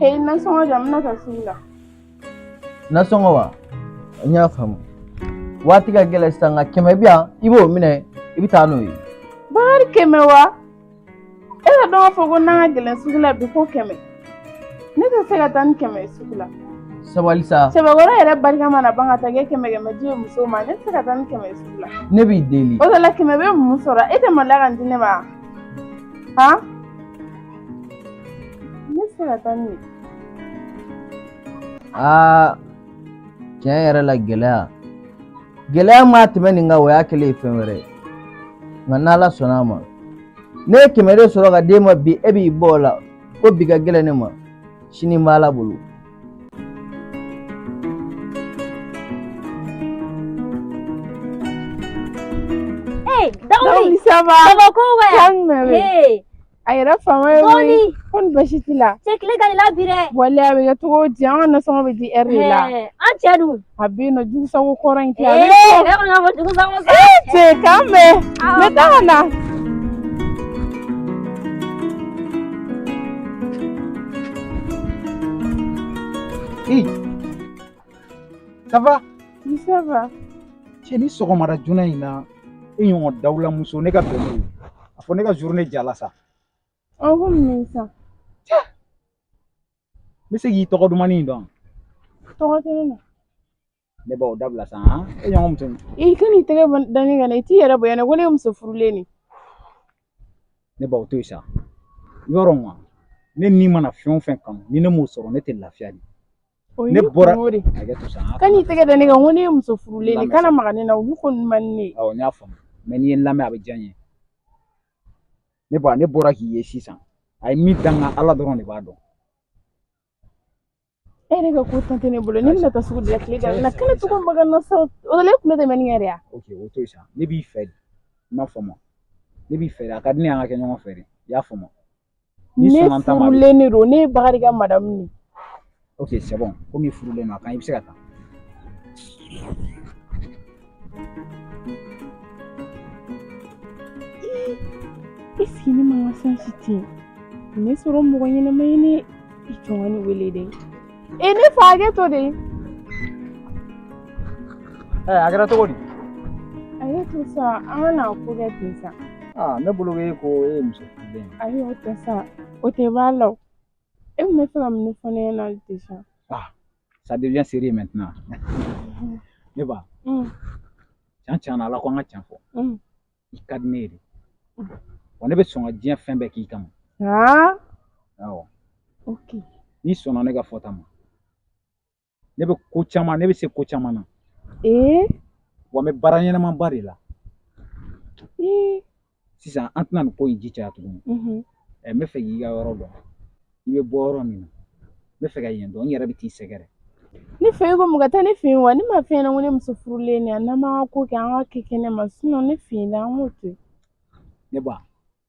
Hey, nasɔngɔ di yan, n bɛna taa sugu la. Nasɔngɔ wa? N y'a faamu. Waati ka gɛlɛn sisan nka 100 bi yan, i b'o minɛ, i bɛ taa n'o ye. Bakari 100 wa? E ka dɔn k'a fɔ ko n'an ka gɛlɛn sugu la bi ko 100. Ne tɛ se ka taa ni 100 ye sugu la. Sabali sa. Cɛbakɔrɔ yɛrɛ barika mana ban ka taa kɛ 100 100 di ye musow ma, ne tɛ se ka taa ni 100 ye sugu la. Ne b'i deli. O de la 100 bɛ mun sɔrɔ? E tɛ maloya ka nin di ne ma? Han? Ne tɛ se ka taa ni ye. Aa, tiɲɛ yɛrɛ la gɛlɛya. Gɛlɛya ma tɛmɛ nin kan, o y'a kɛlen ye fɛn wɛrɛ ye. Nka n'Ala sɔnna a ma, ne ye 100 de sɔrɔ ka d'e ma bi, e b'i bɔ o la ko bi ka gɛlɛn ne ma, sini b'Ala bolo. Hey, Dawuli. Ça va? Ça va ko wa? Hey. A yɛrɛ faama ye koyi. Ko ni basi t'i la. Cɛ tile ka la bi dɛ. Walayi a bɛ kɛ cogo o di, an ka nasɔngɔ bɛ di ɛri de la. An cɛ dun. A bɛ yen nɔ, jugusago kɔrɔ in tɛ. A bɛ ne kɔni b'a fɔ jugusago sa. Cɛ k'an bɛn. N bɛ taa ka na. Hey, ça va? Oui, ça va. Cɛ ni sɔgɔmada joona in na e ɲɔgɔn dawulamuso ne ka bɛn n'o ye. A fɔ ne ka journée jala sa. Ɔ ko mun sa? N bɛ se k'i tɔgɔ dumannin in dɔn. Tɔgɔ tɛ ne na. Ne b'o dabila sa han. E ɲɔgɔn muso. I kan'i tɛgɛ da ne kan dɛ, i t'i yɛrɛ bonya ne ko ne ye muso furulen de. Ne b'o to yen sa. Yɔrɔ ma ne ni mana fɛn o fɛn kanu ni ne m'o sɔrɔ ne tɛ lafiya de. Ne bɔra hakɛ to sa. Kan'i tɛgɛ da ne kan ko ne ye muso furulen de, kana maga ne na, olu ko ninnu man di ne ye. Awɔ n y'a faamu mais n'i ye n lamɛn a bɛ diya n ye. Ne ba ne bɔra k'i ye sisan a ye min da n kan Ala dɔrɔn de b'a dɔn. E yɛrɛ ka ko tan tɛ ne bolo, ne bɛna taa sugu de la tile da na kana to ka maga n na sa, o la e kulo tɛ mɛn ni yɛrɛ ya. Ok o to yen sa, ne b'i fɛ de, i m'a faamu, ne b'i fɛ de, a ka di ne ye an ka kɛ ɲɔgɔn fɛ de, i y'a faamu. Ne furulen de don, ne ye Bakari ka madamu de ye. Ok c'est bon, komi i furulen don a kan i bɛ se ka taa. Est-ce que ne ma n ka sansi ten? Ne sɔrɔ mɔgɔ ɲɛnama ye ne i jɔn ka ne wele dɛ. E ne fa hakɛ to de. A kɛra cogo di? A to sa, an ka na ko kɛ ten sa. Aa ne bolo e ko e ye muso furulen ye. Ayi o tɛ sa, o tɛ b'a la o. E tun bɛ fɛ ka mun de fɔ ne ɲɛna déjà? Ah, ça devient sérieux maintenant. Ne ba. Tiɲɛ tiɲɛ na Ala ko an ka tiɲɛ fɔ. I ka di ne ye de. Wa ne bɛ sɔn ka diɲɛ fɛn bɛɛ k'i kama. Aa? Awɔ. Ok. N'i sɔnna ne ka fɔta ma. Ne bɛ ko caman, ne bɛ se ko caman na. Ee? Wa n bɛ baara ɲɛnamaba de la. Ee. Sisan an tɛna nin ko in ji caya tuguni. N bɛ fɛ k'i ka yɔrɔ dɔn. I bɛ bɔ yɔrɔ min na. N bɛ fɛ ka yen dɔn, n yɛrɛ bɛ t'i sɛgɛrɛ. Ne fa e ko mun ka taa ne fɛ yen wa? Ne ma fɛn ɲɛna ko ne muso furulen de ye, n'an m'an ka ko kɛ an ka kɛ kɛnɛ ma, sinon ne fɛ yen an k'o to yen. Ne ba,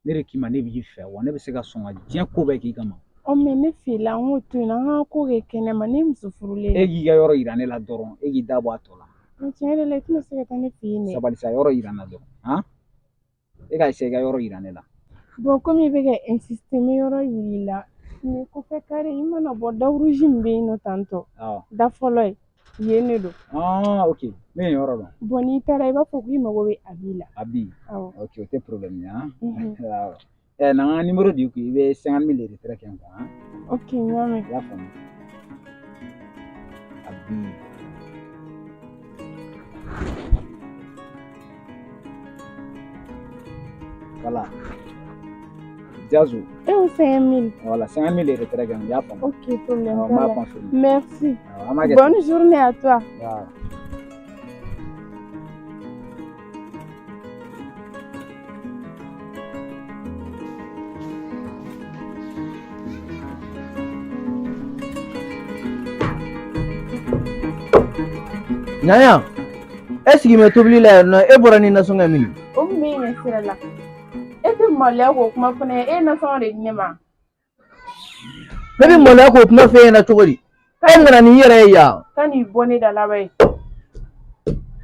ne de k'i ma ne b'i fɛ wa ne bɛ se ka sɔn ka diɲɛ ko bɛɛ k'i kama. Ɔ mais ne fɛ la an k'o to yen, an ka ko kɛ kɛnɛ ma, ne ye muso furulen E k'i ka yɔrɔ yira ne la dɔrɔn, e k'i da bɔ a tɔ la. Tiɲɛ yɛrɛ la i tɛna se ka taa ne fɛ yen dɛ. Sabali sa, yɔrɔ yira n na dɔrɔn, han? E ka essayer i ka yɔrɔ yira ne la. Bon komi i bɛ ka insister n bɛ yɔrɔ yir'i la. Nin kɔfɛ kare i mana bɔ dawuruji min bɛ yen nɔ tantɔ. Da fɔlɔ ye yen de don. Ah ok, ne ye yɔrɔ dɔn. Bon n'i taara i b'a fɔ k'i mago bɛ Abi la. Abi. Awɔ. Ok o tɛ problème ye han. Awɔ. Na n ka numéro di kun, i bɛ 50 000 de retrait kɛ n kun han. Ok n y'a mɛn. I y'a faamu. Abi. Voilà. Jazu. E o 5 000. Voilà, 5 000 de retrait kɛ n kun, i y'a faamu. Ok, problème Awɔ, n t'a b'a la. confirmer. Merci. Awɔ, an b'a kɛ ten. Bonne journée à toi. Awɔ. Ɲaɲa, e sigi bɛ tobili la yan nɔ, e bɔra ni nasɔngɔ ye min? O min bɛ ɲɛ sira la. E tɛ maloya k'o kuma fɔ ne ye, e ye nasɔngɔ de di ne ma. Ne bɛ maloya k'o kuma f'e ɲɛna cogo di? E nana n'i yɛrɛ ye yan. Kan'i bɔ ne da laban ye.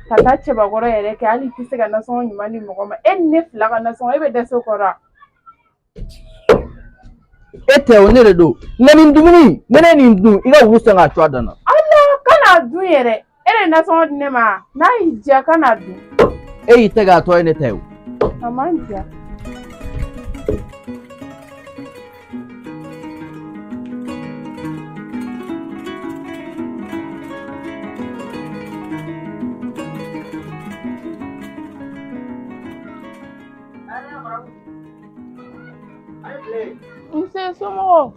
Ka taa cɛbakɔrɔ yɛrɛ kɛ, hali i tɛ se ka nasɔngɔ ɲuman di mɔgɔ ma. E ni ne fila ka nasɔngɔ, e bɛ dɛsɛ o kɔrɔ wa? E tɛ o, ne de don. Nka nin dumuni, ne ne nin dun, i ka wulu san k'a to a dan na. Ala, kana dun yɛrɛ. E de ye nasɔngɔ di ne ma. N'a y'i diya, kana dun. E y'i tɛgɛ a tɔ ye ne ta ye o. A man diya. Nse, somɔgɔw?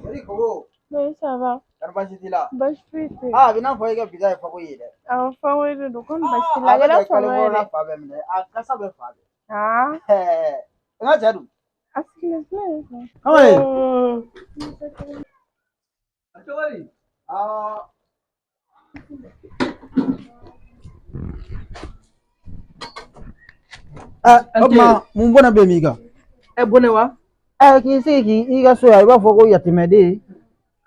Oui, ça va. Baasi t'i la? Baasi foyi tɛ yen. Aa, a bɛ n'a fɔ e ka pizza ye fago ye dɛ. Awɔ, fago de don. Komi baasi t'i la. A kɛra faama ye dɛ. Fa bɛɛ minɛ, a kasa bɛ fa bɛɛ. Aa. N ka cɛ dun? A sigilen filɛ yen. Kamalen. Cogo di? Aa. O tuma mun bɔnɛ bɛ min kan? E bɔnɛ wa? K'i sigi k'i ka so yan, i b'a fɔ ko yatimɛden.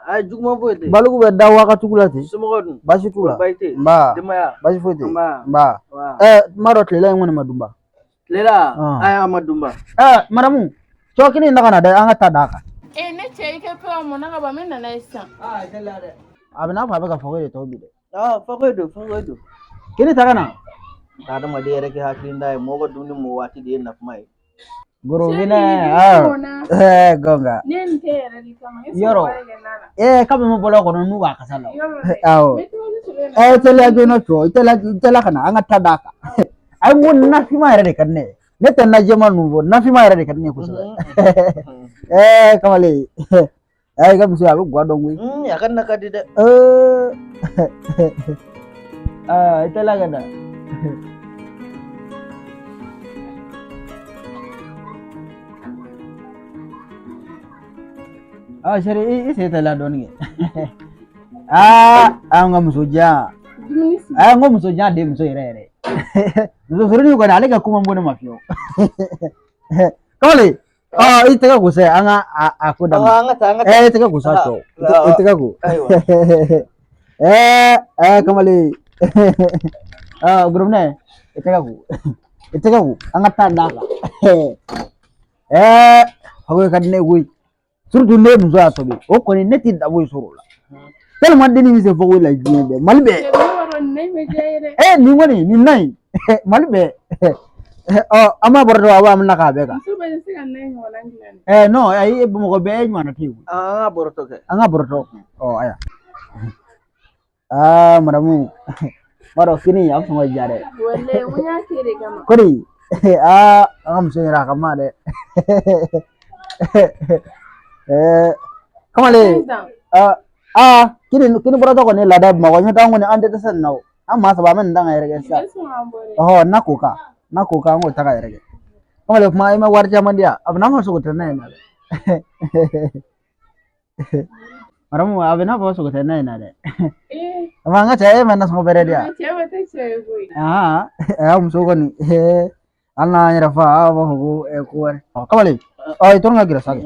A juguman foyi tɛ. Baliku bɛ da wakatigiw la ten. Somɔgɔw dun? Baasi t'u la. Baasi tɛ yen. Nba. Denbaya? Baasi foyi tɛ yen. Nba. Nba. N b'a dɔn tilela in kɔni ma dun ba. Tilela? Ayi, a ma dun ba. Madamu, cɔ kini in na ka na dɛ, an ka taa d'a kan. Ne cɛ, i kɛ pewu, a mɔnna ka ban, n bɛ na n'a ye sisan. Aa, teliya dɛ. A bɛ n'a fɔ a bɛ ka fago de tɔw bi dɛ. Aa, fago don, fago don. Kini ta ka na. Adamaden yɛrɛ kɛ hakilina ye, mɔgɔ ka dumuni mɔ waati de ye nakuma ye. Gorobinɛ, gonga. Ne ye nin kɛ yɛrɛ de kama. Yɔrɔ. Kabi mun bɔra kɔnɔ n'u b'a kasa la. Awɔ. Awɔ. Teliya joona cɔ, i teliya ka na, an ka taa d'a kan. Ayi, n ko nafinma yɛrɛ de ka di ne ye. Ne tɛ najɛma ninnu bɔ, nafinma yɛrɛ de ka di ne ye kosɛbɛ. Kamalen. I ka muso a bɛ guwa dɔn koyi. A ka na ka di dɛ. Aa, i teliya ka na. Ah, chérie, i sen teliya dɔɔni kɛ. Aa, an ka muso jan. Aa, n ko muso jan de ye muso yɛrɛ yɛrɛ. Muso sɔrɔli kɔni, ale ka ko man bon ne ma fiyewu. Kamalen, i tɛgɛ ko sa, an ka a ko daminɛ. An ka taa, an ka taa. I tɛgɛ ko sa cɔ. I tɛgɛ ko. Ayiwa. Kamalen. Aa, gorobinɛ, i tɛgɛ ko. I tɛgɛ ko, an ka taa d'a kan. Fago ka di ne ye koyi. Surtout ne muso y'a tobi, o kɔni ne tɛ dabɔ sɔrɔ o la. Tellement denni bɛ se fago la diɲɛ bɛɛ, Mali bɛɛ. Nin kɔni, nin na in, Mali bɛɛ. An b'a bɔrɔtɔ, a b'a minɛ k'a bɛɛ kan. Muso bɛɛ tɛ se ka na in ɲɔgɔnna dilan dɛ. Non, ayi, Bamakɔ bɛɛ ye ɲɔgɔnna tɛ yen koyi. An ka bɔrɔtɔ kɛ. An ka bɔrɔtɔ. Ayiwa. Aa, madamu, b'a dɔn kini a bɛ sɔn ka diya dɛ. Walayi, n y'a kɛ de kama. Kori, aa, an ka muso yɛrɛ a ka ma dɛ. Kamalen, aa, kini bɔrɔtɔ kɔni ye laada ye Bamakɔ, n'o tɛ an kɔni an tɛ dɛsɛ nin na o. An maa saba an bɛ nin ta ka yɛrɛ kɛ sisan. Ɔhɔ, n'a ko kan, n'a ko kan, an k'o ta ka yɛrɛ kɛ. Kamalen, kuma i ma wari caman di yan, a bɛ n'a fɔ sogo tɛ na in na dɛ. Madamu, a bɛ n'a fɔ sogo tɛ na in na dɛ. Ama an ka cɛ, e ma nasɔngɔ bɛrɛ di yan. Cɛ bɛ tɛ cɛ ye koyi. Aa, a muso kɔni, hali n'an yɛrɛ fa, a b'a fɔ ko ko wɛrɛ. Kamalen, i tɔrɔ ka gɛrɛ sa kɛ.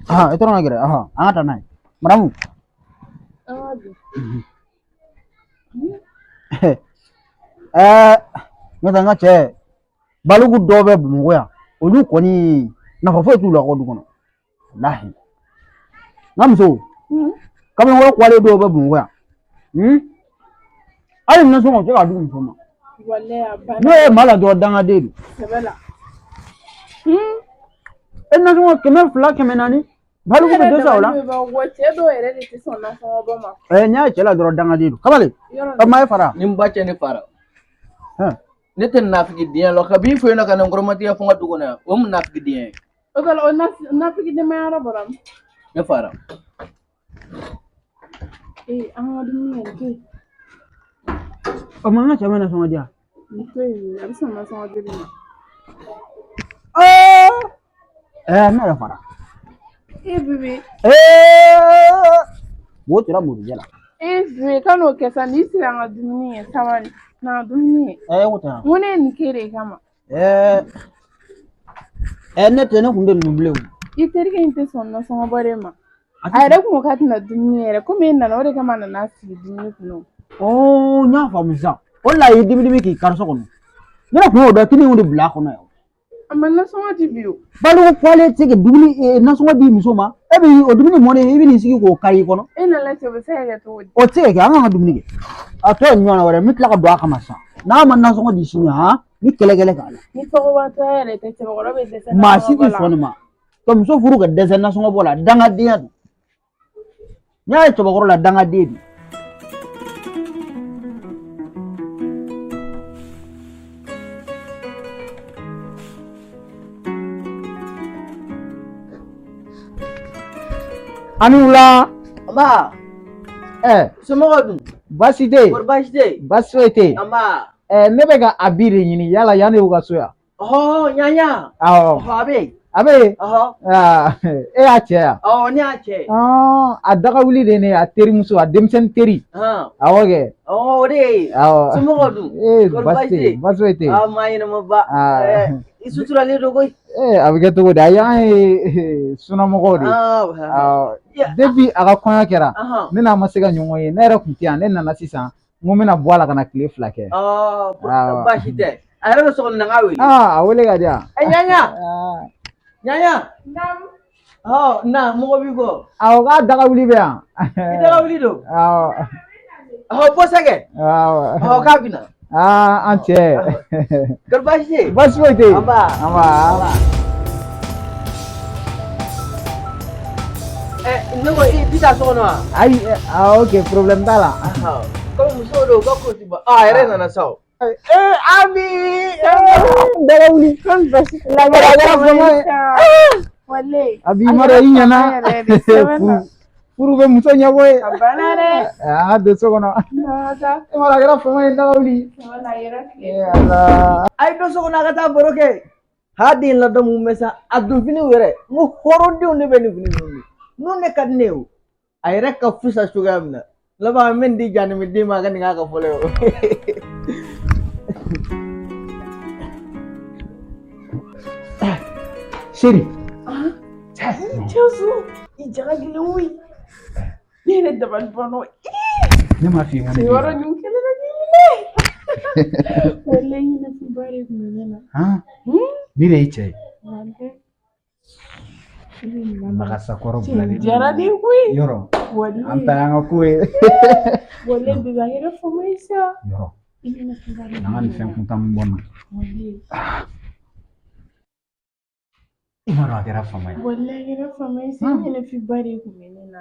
I tɔrɔ ka gɛrɛ, an ka taa n'a ye. Madamu. N'o tɛ n ka cɛ, baliku dɔw bɛ Bamakɔ yan, olu kɔni nafa foyi t'u la kɔ du kɔnɔ. Walahi. N ka muso, kamalenkɔrɔ kuwalen dɔw bɛ Bamakɔ yan. Hali nasɔngɔ u tɛ k'a di muso ma. N'o ye maa la dɔrɔn, dangaden don. E nasɔngɔ 200, 400, baliku bɛ dɛsɛ o la. Cɛ dɔw yɛrɛ de tɛ sɔn nasɔngɔ bɔ ma. N'i y'a cɛ la dɔrɔn, dangaden don. Kamalen, ma e fara. Ni n ba cɛ ne fara. Ne tɛ nafigi diɲɛ la, kabi fo yen nɔ ka na n kɔrɔmatigɛ fo n ka du kɔnɔ yan, o ye mun nafigi diɲɛ ye? O kɛlen, o nafigi denbaya yɔrɔ bɔra min? Ne fara. An ka dumuni kɛ, nin to yen. O ma n ka cɛ ma nasɔngɔ di yan. Nin to yen, a bɛ sɔn nasɔngɔ joli ma. Ne yɛrɛ fara. Bibi. Wo tora murujɛ la. Bibi, kan'o kɛ sa, n'i sera an ka dumuni ye, sabali. Na ka dumuni ye. O tɛ. N ko ne ye nin kɛ de kama. Ne tɛ ne kun tɛ ninnu bilen o. I terikɛ in tɛ sɔn nasɔngɔ bɔ de ma. A yɛrɛ kun ko k'a tɛna dumuni yɛrɛ, komi e nana, o de kama a nana sigi dumuni kunna. N y'a faamu sisan. O de la a y'i dimi dimi k'i kari so kɔnɔ. Ne yɛrɛ kun y'o dɔn, kini in de bila a kɔnɔ yan. A ma nasɔngɔ di bi o. Balogo poêlé tɛ se ka dumuni nasɔngɔ di muso ma. E bɛ o dumuni mɔnen i bɛ n'i sigi k'o kari i kɔnɔ. E nana cɛ o bɛ se ka kɛ cogo di? O tɛ se ka kɛ, an kan ka dumuni kɛ. A tɔ ye ɲɔgɔn wɛrɛ, n bɛ tila ka don a kama sisan. N'a ma nasɔngɔ di sini han, n bɛ kɛlɛ kɛlɛ k'a la. Ni fɔkɔbatɔ yɛrɛ tɛ, cɛbakɔrɔ bɛ dɛsɛ. Maa si tɛ sɔn nin ma. Ka muso furu ka dɛsɛ nasɔngɔ bɔ la, dangadenya don. N'i y'a ye cɛbakɔrɔ la, dangaden don. Ani wula. Nba. Somɔgɔw dun? Baasi tɛ yen. Kɔri baasi tɛ yen? Baasi foyi tɛ yen. Nba. Ne bɛ ka Abi de ɲini, yala yan de y'u ka so yan? Ɔhɔ, ɲaɲa. Awɔ. Ɔhɔ, a bɛ yen. A bɛ yen? Ɔhɔ. E y'a cɛ yan? Awɔ, ne y'a cɛ. A dagawuli de ye ne ye, a terimuso, a denmisɛnnin teri. Awɔ kɛ. Ɔhɔ, o de ye. Awɔ. Somɔgɔw dun? Ee, Kɔri baasi tɛ yen, baasi foyi tɛ yen. Ah, maa ɲɛnamaba. I suturalen don koyi. A bɛ kɛ cogo di? Ayi, an ye sunamɔgɔw de ye. Awɔ. Depuis a ka kɔɲɔ kɛra, ne n'a ma se ka ɲɔgɔn ye, ne yɛrɛ tun tɛ yan, ne nana sisan. N ko n bɛna bɔ a la ka na tile 2 kɛ. Baasi tɛ. A yɛrɛ bɛ so kɔnɔ, na n k'a wele. A wele ka di yan. Ɲaɲa. Ɲaɲa. Ɔ, na, mɔgɔ b'i kɔ. Awɔ, k'a dagawuli bɛ yan. I dagawuli don? Awɔ. Ɔhɔ, bɔ sa kɛ. Awɔ. Ɔhɔ, k'a bɛ na. An cɛ. Kɔri baasi tɛ yen? Baasi foyi tɛ yen. Nba. Nba. Ne ko i bɛ taa so kɔnɔ wa? Ayi, ok, problème t'a la. Komi musow don, u ka ko ti ban. A yɛrɛ nana sa o. Abi! Dagawuli. Kɔri baasi tɛ? A kɛra fama ye. Walayi. Abi, i m'a dɔn i ɲɛna. Furu bɛ muso ɲɛbɔ ye. A banna dɛ. An ka don so kɔnɔ. E m'a dɔn a kɛra fama ye, dagawuli. Ala. A ye don so kɔnɔ, a ka taa baro kɛ. Ha, den ladamu bɛ sa, a don finiw yɛrɛ, n ko hɔrɔndenw de bɛ nin fini ninnu don. Ninnu de ka di ne ye o. A yɛrɛ ka fusa cogoya min na. Laban n bɛ nin di janimɛ den ma, a ka nin k'a ka fɔlɔ ye o. Chérie. Cɛsu, i jalakilen koyi. Ne yɛrɛ dabali banna. Ne m'a f'i ye ko ne. Yɔrɔ nin kɛlen ka k'i minɛ. Walayi, ɲɛnafin de tun bɛ ne na. Ni de y'i cɛ ye. Walayi. Lagasakɔrɔ bilalen. Diyara ne ye koyi. Yɔrɔ. Walayi. An ta y'an ka ko ye. Walayi, bébé, a kɛra fama ye sa. Yɔrɔ. An ka nin fɛn kuntan min bɔ n na. Walayi. I m'a dɔn a kɛra fama ye. Walayi, a kɛra fama ye sa. Ɲɛnafin de tun bɛ ne na.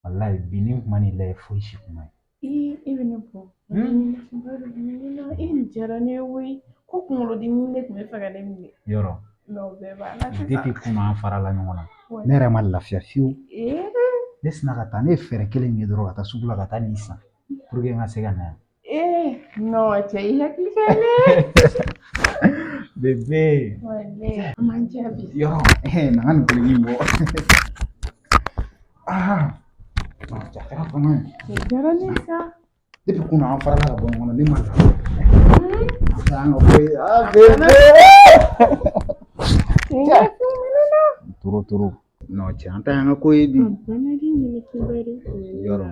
Walayi, bi ni kun ma nin lajɛ foyi si kun ma ye. E bɛ ne bɔ. Ɲɛnafin de tun bɛ ne na. E nin diyara ne ye koyi. Ko kunkolodimi de tun bɛ fɛ ka ne minɛ. Yɔrɔ. Mais o bɛɛ b'a la sisan. Depuis kunun an farala ɲɔgɔn na. Ne yɛrɛ ma lafiya fiyewu. Ne sinna ka taa, ne ye fɛɛrɛ kelen min ye dɔrɔn ka taa sugu la ka taa nin san pour que n ka se ka na yan. Non, cɛ, i hakili ka ɲi dɛ. Bébé. Walayi, a man diya bi. Yɔrɔ, na n ka nin kolon in bɔ. A kɛra fama ye. O diyara ne ye sa. Depuis kunun an farala ka bɔ ɲɔgɔn na, ne ma lafiya. An ta y'an ka ko ye. Bébé. Toro toro. Non, cɛ, an ta y'an ka ko ye bi. Yɔrɔ.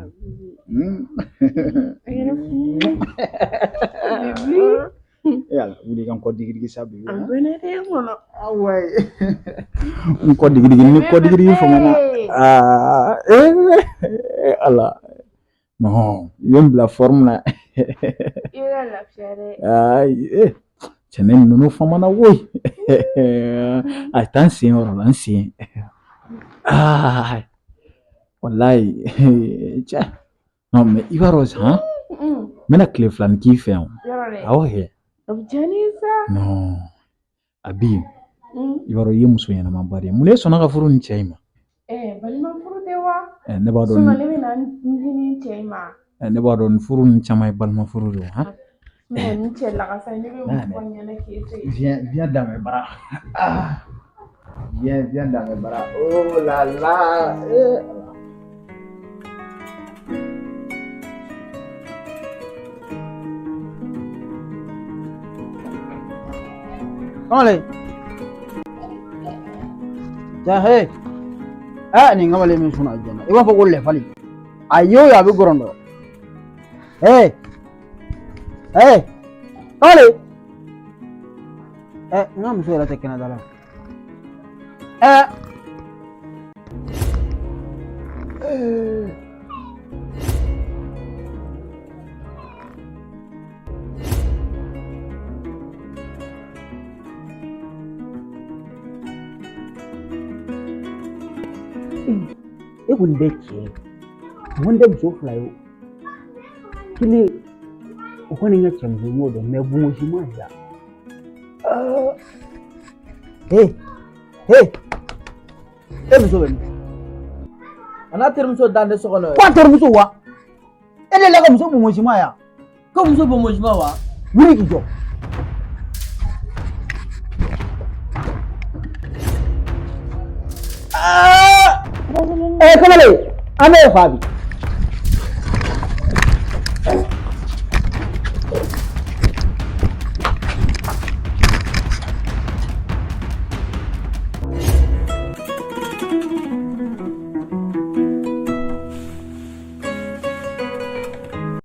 Yala, wuli ka n kɔ digidigi sa bi. A banna dɛ kɔnɔ. Awa. N kɔ digidigi, ni kɔ digidigi famana. Ala. Non, i bɛ n bila forme na. I bɛ ka lafiya dɛ. Ayi, cɛ, ne ninnu famana koyi. A taa n sen yɔrɔ la, n sen. Walayi, cɛ. Non, mais i b'a dɔn han, n bɛna tile 2 nin k'i fɛ yan. Awɔ kɛ. O bɛ diya ne ye sa. Non, Abi, i b'a dɔn i ye muso ɲɛnamaba de ye. Mun na e sɔnna ka furu nin cɛ in ma? Balima furu tɛ wa? Ne b'a dɔn. Sinon ne bɛna n di nin cɛ in ma. Ne b'a dɔn nin furu ninnu caman ye balima furu de ye, han. Nin cɛ lakasa ne bɛ mun fɔ n ɲɛna k'e to yen. Viens, viens dans mes bras. Viens, viens dans mes bras. Oh là là. Kamalen. Ja he. Nin kamalen min sunna joona. I b'a fɔ ko lɛfali. A ye o ye a bɛ gɔrɔndɔ. Kamalen. Ɛ n ka muso yɛrɛ tɛ kɛnɛda la. E kɔni bɛ cɛ ye n ko n tɛ muso fila ye o kelen o kɔni ka cɛmuso y'o dɔn mɛ bongosi ma ja. He he, e muso bɛ min? A n'a terimuso dan tɛ so kɔnɔ. Ko a terimuso wa? E delila ka muso bongosi ma yan? Ko muso bongosi ma wa? Wuli k'i jɔ. Kamalen, an bɛ fa bi.